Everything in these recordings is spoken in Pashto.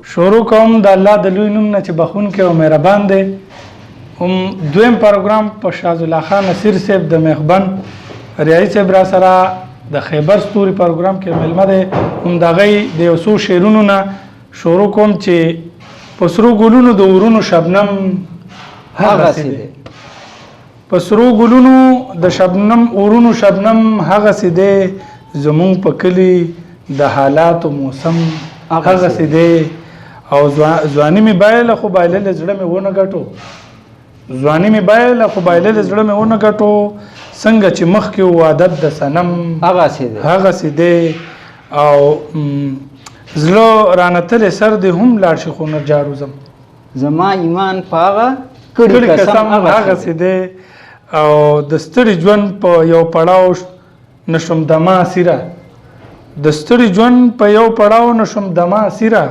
شروع کوم د الله د لوی نوم نه چې بخښونکی او مهربان دی. هم دویم پروګرام په شاز الله خان نصیر صاحب د مهربان ریاضي صاحب را سره د خیبر ستوري پروګرام کې مېلمه دی. هم د هغې د یو څو شعرونو نه شروع کوم چې په سرو ګلونو د اورونو شبنم هغسې دی، په سرو ګلونو د شبنم اورونو شبنم هغسې دی، زمونږ په کلي د حالاتو موسم هغسې دی. او ځواني مې بایله خو بایللې زړه مې ونه ګټو، ځواني مې بایله خو بایللې زړه مې ونه ګټو، څنګه چې مخکې و عادت د صنم هغسې دی، هغسې دی. او زړه رانه تللی سر دې هم لاړ شي خو نه جارو ځم، زما ایمان په هغه کړي قسم هغسې دی. او د ستړي ژوند په یو پړاو نشم دما سیره، د ستړي ژوند په یو پړاو نشم دما سیره،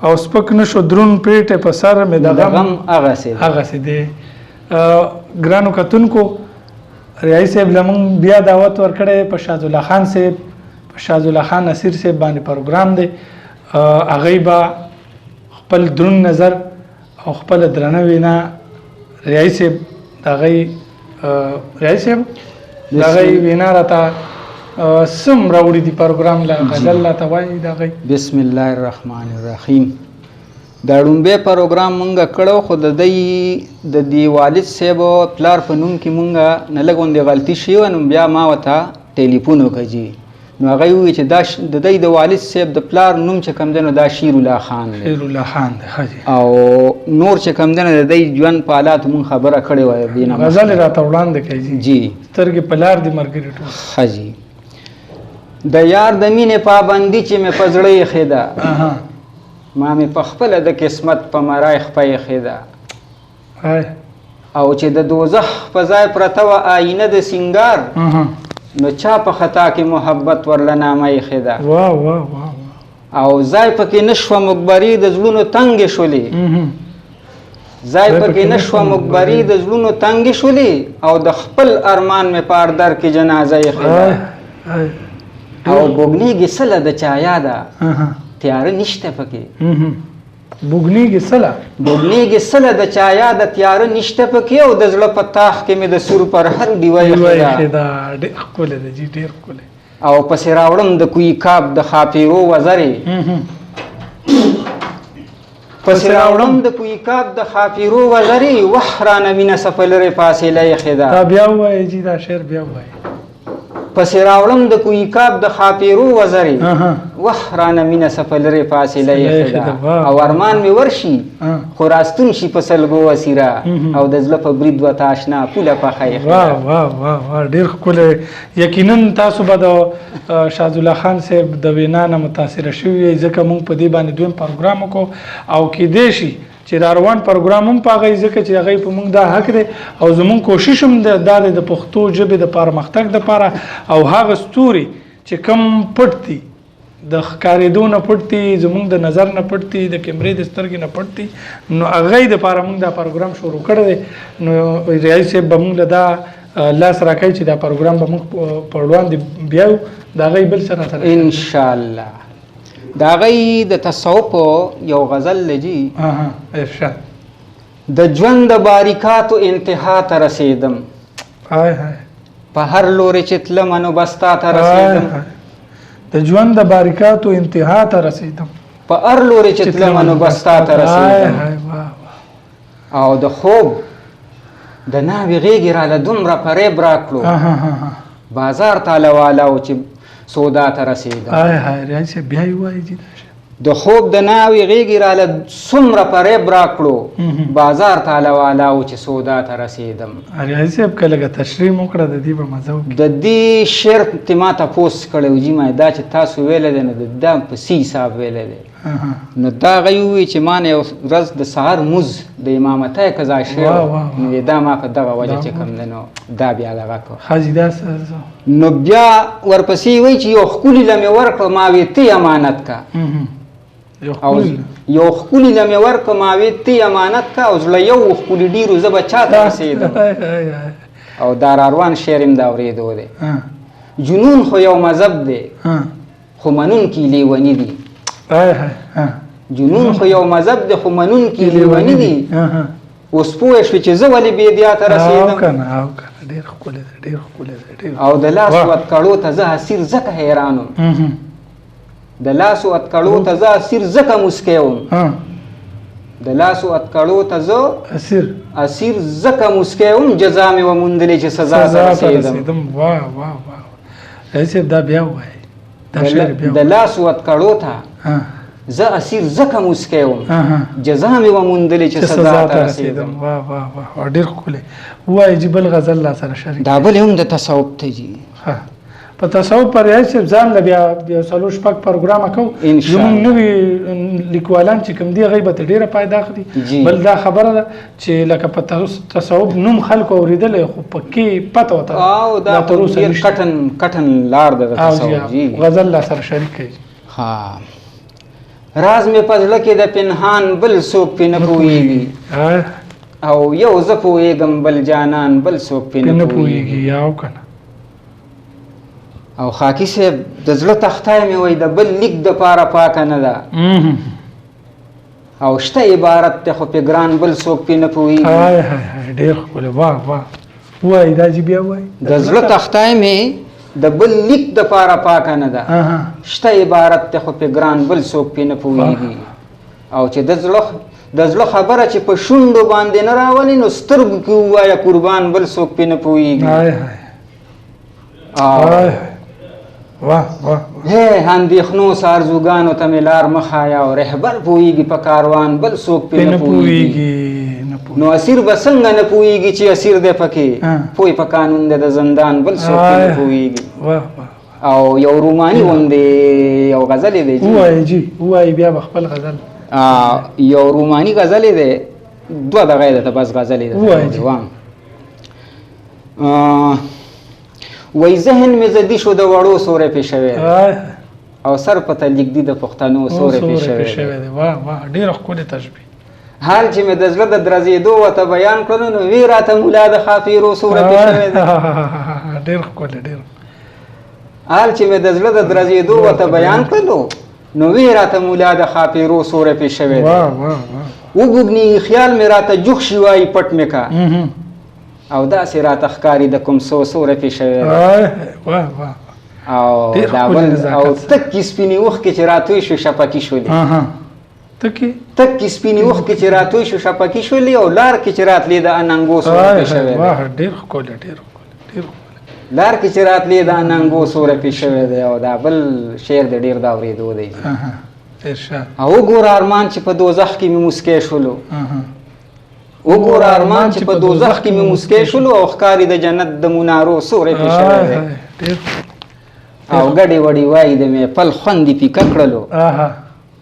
او سپک نشو درون پیټه په سر مې د غم هغسې دی. ګرانو کتونکو، ریاضي صاحب له موږ بیا دعوت ورکړی په شاز الله خان صاحب، په شاز الله خان نصیر صاحب باندې پروګرام دی. هغوی به خپل درون نظر او خپله درنه وینا ریاضي صاحب د هغوی ریاضي صاحب د هغوی وینا راته سم راوړي دي پروګرام له غزل راته وایي د هغوی. بسم الله الرحمن الرحیم. دا ړومبی پروګرام مونږ کړو، خو د دی د دې والد صاحب پلار په نوم کې مونږ نه لږ غوندې غلطي شوې وه، نو بیا ما ورته ټلیفون وکړ جي. نو هغه یې وویل چې دا د دی د والد صاحب د پلار نوم چې کوم دی نو دا شیر الله خان دی، شیر الله خان دی. ښه جي. او نور چې کوم دی نو د دی ژوند په حالاتو مونږ خبره کړې وه دې نه غزل یې راته وړاندې کړئ جي. جي. سترګې په لار دي ملګري ټول. ښه جي. د یار د مینې پابندي چې مې په زړه ایښې ده، ما مې په خپله د قسمت په مرای خپه ایښې ده. او چې د دوزخ په ځای پرته وه آینه د سینګار، نو چا په خطا کې محبت ورله نامه ایښې ده. واه واه واه. او ځای پکې نه شوه مقبرې د زړونو تنګې شولې، ځای پکې نه شوه مقبرې د زړونو تنګې شولې، او د خپل ارمان مې په اردر کې جنازه ایښې ده. او بوږنېږي سله د چا یاده، تیاره نشته پکې. بوږنېږي سله، بوږنېږي سله د چا یاده، تیاره نشته پکې، او د زړه په تاخ کې مې د سور پر هر ډیوه ایښې ده. ډېر ښکلی دی جي، ډېر ښکلی. او پسې راوړم د کوی کاب د ښاپېرو وزرې، پسې راوړم د کوی کاب د ښاپېرو وزرې، وح رانه مینه څه لرې فاصله ایښې ده. دا بیا ووایې جي، دا شعر بیا ووایې. پسې راوړم د کوی کاب د ښاپېرو وزرې، وح رانه مینه څه په لرې فاصله ایښې ده. او ارمان مې ورشي خو راستون شي په سلګو وسیره، او د زړه په برید ورته اشنا پوله پخه ایښې ده. واه واه واه واه، ډېر ښکلی. یقینا تاسو به د شاز الله خان صاحب د وینا نه متاثره شوي یئ، ځکه موږ په دې باندې دویم پروګرام وکړو، او کیدای شي چې را روان پروګرام هم په هغه ځکه چې هغه په موږ دا حق دی، او زموږ کوشش هم دا دی د پښتو ژبې د پرمختګ دپاره، او هغه ستوري چې کم پټ دي، د ښکارېدو نه پټ دي، زموږ د نظر نه پټ دي، د کیمرې د سترګې نه پټ دي، نو هغه دپاره موږ دا پروګرام شروع کړی دی. نو ریاضي صاحب به موږ له دا لاس راکوي چې دا پروګرام به موږ په وړاندې بیایو، د هغې بل څه راته انشاءالله. د هغې د تصوف یو غزل دی جي. ارشاد. د ژوند د باریکاتو انتها ته رسېدم، په هر لوري چې تلم نو بس تا ته رسېدم. د ژوند د باریکاتو انتها ته رسېدم، په هر لوري چې تلم نو بس تا ته رسېدم. او د خوب د ناوې غېږې راله دومره فریب راکړو، بازار تاله والا و چې سودا ته رسېدم. ریاضي صاحب بیا یې ووایې جي دا شعر. د خوب د ناوې غېږې راله څومره فریب راکړو، بازار تاله والا و چې سودا ته رسېدم. ریاضي صاحب که لږه تشریح مو وکړه د دې به مزه وکړي. د دې شعر ته ما تپوس کړی و جي، ما دا چې تاسو ویلی دی نو د دا په څه حساب ویلی دی؟ نو دا هغه وویل چې ما نه یو ورځ د سهار موز د امامتۍ قضا شوی، نو دا ما په دغه وجه چې کوم دی نو دا بیا دغه کړو. ښه جي، دا نو بیا ورپسې وایي چې یو ښکلي له مې ورکړه، ما وې ته یې امانت که. او یو ښکلي له مې ورکړه، ما وې ته یې امانت که، او زړه یو ښکلي ډېرو زه به چا ته رسېدم. او دا راروان شعر هم د اورېدو دی. جنون خو یو مذهب دی، خو منونکي لیوني دي. جنون خو یو مذهب دی خو منونکي لیوني دي. اوس پوه شوې چې زه ولې بېدیا ته رسېدم؟ او که نه، او که نه، ډېر ښکلی دی، ډېر ښکلی دی، ډېر. او د لاسو اتکړو ته زه اسیر ځکه حیران وم، د لاسو اتکړو ته زه اسیر ځکه موسکی وم، د لاسو اتکړو ته زه اسیر ځکه موسکی وم، جزا مې وموندلې چې سزا ته رسېدم. واه واه واه، رئیس صاحب دا بیا ووایئ، دا شعر بیا. د لاسو اتکړو ته زه اسیر ځکه موسکی وم، جزا مې وموندلې چې سزا ته رسېدم. واه واه واه، ډېر ښکلی. ووایئ جي بل غزل لا سره شریک. دا بل هم د تصوف ته جي. په تصوف پر رئیس صاحب ځان له بیا یو څلور شپږ پروګرامه کوو. زموږ نوي لیکوالان چې کوم دي هغوی به ترې ډېره فایده اخلي. بل دا خبره ده چې لکه په تصوف نوم خلکو اورېدلی خو پکې پته ورته او دا تر اوسه ډېر نشته. کټن لار ده د تصوف جي. غزل لا سره شریک کړئ. ها، راز مې په زړه کې د پنهان بل څوک پې نه پوهېږي، او یو زه پوهېږم بل جانان بل څوک پې نه نه پوهېږي. او که نه؟ او خاکي صاحب د زړه تخته مې وایي د بل لیک دپاره پاکه نه ده، او شته عبارت دی خو پې ګران بل څوک پې نه پوهېږي. های های های، ډېر ښکلی. واه واه، ووایي دا چې بیا ووایي. د زړه تخته مې د بل لیک دپاره پاکه نه ده، شته عبارت دی خو پې ګران بل څوک پې نه پوهېږي. او چې د زړه خبره چې په شونډو باندې نه راولي نو سترګو کې ووایه قربان بل څوک پې نه پوهېږي. های های، واه واه. هی اندېښنو سارزوګانو ته مې لار مه ښایه، او رهبر پوهېږي په کاروان بل څوک پې نه پوهېږي. نو اسیر به څنګه نه پوهېږي چې اسیر دی پکې، پوه په قانون دی د زندان بل څوک پې نه پوهېږي. او یو روماني غوندې یو غزل دی. ووایي جي، ووایي بیا به خپل غزل. یو روماني غزل دی، دوه دغه یې درته بس غزل دی. ووایي جي. وایي ذهن مې زدي شو د وړو سوری پې شوی دی، او سر په تلیک دي د پښتنو سوری پې شوی دی. واه واه، ډېره ښکلې تشبیه. حال چې مې د زړه د درزېدو ورته بیان کړلو نو وی راته مولا د ښاپېرو سوری پې شوی دی. ډېر ښکلی، ډېر. حال چې مې د زړه د درزېدو ورته بیان کړلو نو وی راته مولا د ښاپېرو سوری پې شوی دی. وبوږني خیال مې راته جوخ شي وایي پټ مې کا، او داسې راته ښکاري د کوم څو سوری پې شوی دی. او دا بل او تکې سپینې اوښکې چې راتوی شو شپکي شولې. تکې سپینې اوښکې چې راتوی شو شپکي شولې، او لار کې چې راتلې د اننګو سوری پې شوی دی. ډېر ښکلی، ډېر ښکلی، ډېر ښکلی. لار کې چې راتلې د اننګو سوری پې شوی دی. او دا بل شعر دی ډېر د اورېدو دی. او وګوره ارمان چې په دوزخ کې مې موسکی شولو، وګوره ارمان چې په دوزخ کې مې موسکی شولو، او ښکاري د جنت د منارو سوری پې شوی دی. او ګډې وډې وایي د محفل خوند یې پیکه کړلو،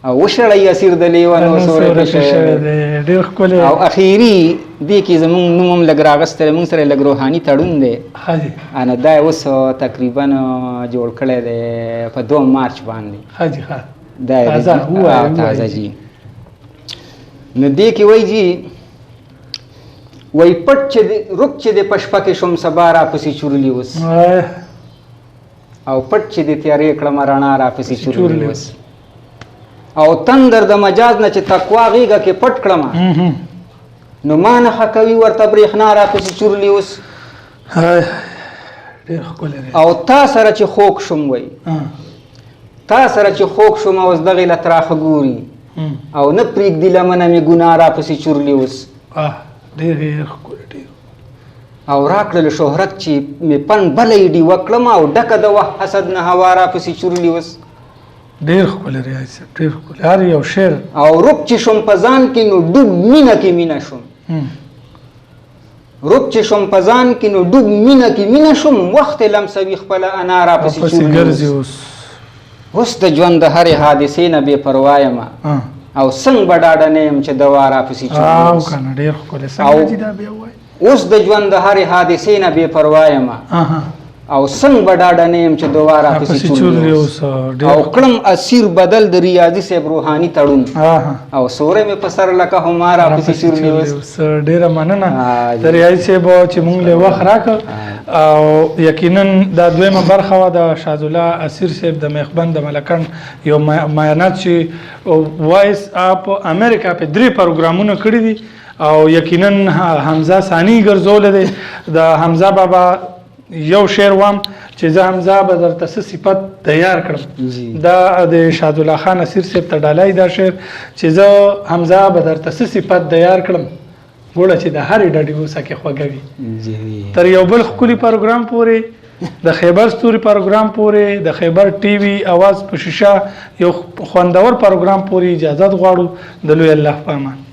او وشړی اسیر د لیونو سوری پې شوی دی. ډېر ښکلی. او اخیري دې کې زموږ نوم هم لږ راغستی دی، موږ سره لږ روحاني تړون دی. انا دا یې اوس تقریبا جوړ کړی دی په 2 مارچ باندې. دا یې تازه جي. نو دې کې وایي جي، وایي پټ چې رک چې د په شپه کې شوم سبا راپسې چورلي اوس، او پټ چې د تیارې کړمه رڼا راپسې چورلي اوس، او تندر د مجاز نه چې تقوا غېږه کې پټ کړمه نو ما نه ښه کوي ورته برېښنا راپسې چورلي اوس. ډېر ښکلی دی. او تا سره چې خوږ شوم، وایي تا سره چې خوږ شوم اوس دغې له تراخه ګوري، او نه پرېږدي لمنه مې ګناه راپسې چورلي اوس. ډېر ښکلی، ډېر. او راکړل شهرت چې مې پن بله یې ډیوه کړمه، او ډکه د وه حسد نه هوا راپسې چورلي اوس. ډېر ښکلی ریاض صاحب، ډېر ښکلی. هر یو شعر. او رک چې شوم په ځان کې نو ډوب مینه کې مینه شوم، رک چې شوم په ځان کې نو ډوب مینه کې مینه شوم، وخت یې لمسوي خپله انا راپسې ګرځي اوس. اوس د ژوند د هرې حادثې نه بې پروا یم، او څنګه به ډاډه نه یم چې دوا راپسې چورلي اوس. او که نه، ډېر ښکلی. څنګه چې دا بیا ووایي؟ اوس د ژوند د هرې حادثې نه بې پروا یم، او څنګه به ډاډه نه یم چې دوا راپسې چورلي اوس. او کړم اسیر بدل د ریاضي صاحب روحاني تړون، او سوری مې په سر لکه هما راپسې چورلي اوس. ډېره مننه د ریاضي صاحب چې موږ له وخت راکړ. او یقینا دا دویمه برخه وه د شاز الله اسیر صاحب د میخبند د ملکن یو معاینات چې وایس اپ امریکا په درې پروګرامونه کړي دي او یقینا حمزه ثانی ګرځول دی. د حمزه بابا یو شعر وام چې زه حمزه به درته څه صفت تیار کړم، دا د شاد الله خان اسیر صاحب ته ډالۍ دا شعر چې زه حمزه به درته څه صفت تیار کړم، ګوره چې د هرې ډډې اوسه کې خوږه وي. تر یو بل ښکلي پروګرام پورې، د خیبر ستوري پروګرام پورې، د خیبر ټي وي اواز په شیشه یو خوندور پروګرام پورې اجازت غواړو. د لوی الله په امان.